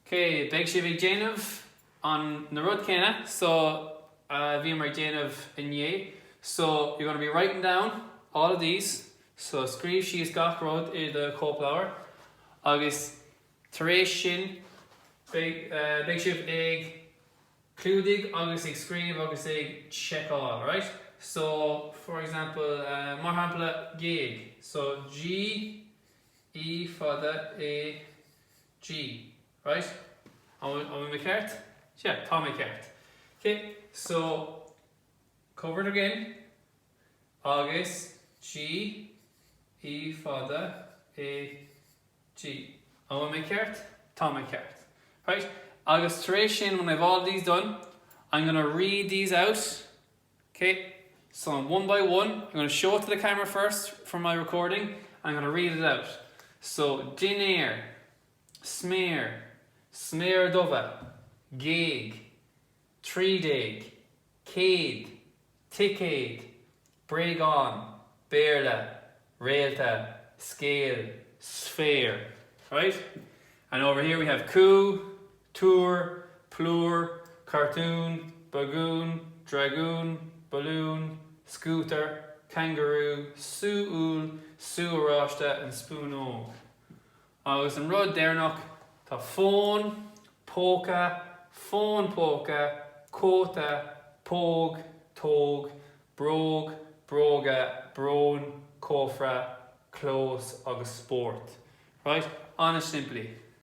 Ok, beidh sibh ag déanamh an na rud céanna so a bhíomar ag déanamh inné. So you're gonna be writing down all of these, so scríobh síos gach rud i do chóipleabhar agus tar éis sin beidh beidh sibh ag clúdaigh agus ag scríobh agus ag seiceáil, right? So for example, mar shampla géag, so G E fada A G, right? An bhfuil mé ceart? Yeah, tá mé ceart. Ok, so cover it again agus G E fada A G. An bhfuil mé ceart? Tá mé ceart. Right? Agus tar éis sin, when I've all these done, I'm gonna read these out. Ok, so one by one, I'm gonna show it to the camera first for my recording, I'm gonna read it out. So, dinnéar, sméar, sméara dubha, géag, 13, céad, ticéad, bréagán, Béarla, réalta, scéal, sféar. Right? And over here we have cú, túr, plúr, cartún, bagún, dragún, balún, scútar, kangaroo, sú úll, sú oráiste and spúnóg. Agus an rud deireanach, tá fón, póca, fón póca, cóta, póg, tóg, bróg, bróga, brón, cófra, clós agus spórt. Right? An-simplí.